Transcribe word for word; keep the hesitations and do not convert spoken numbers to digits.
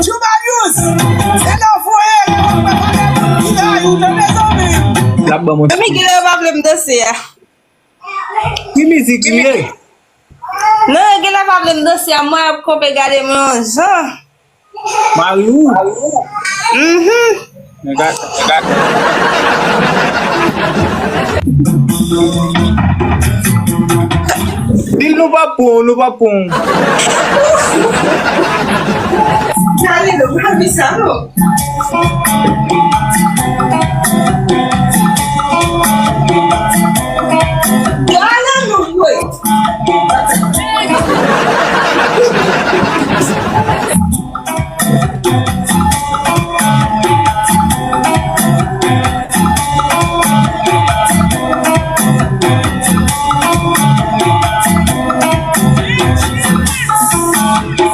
Jubalius, se nan voye, li la, ou tande, zanmi? L ap ban mwen. Zanmi, kilè yo pa vle m danse a? Ki mizik li ye? Non, yo genlè pa vle m danse a, mwen ap kanpe gade mwen yon jan. Mari ou? Mhm. Men gad, men gad. Di l nou p ap pran w, nou p ap pran w. Gade nou, pa di sa non.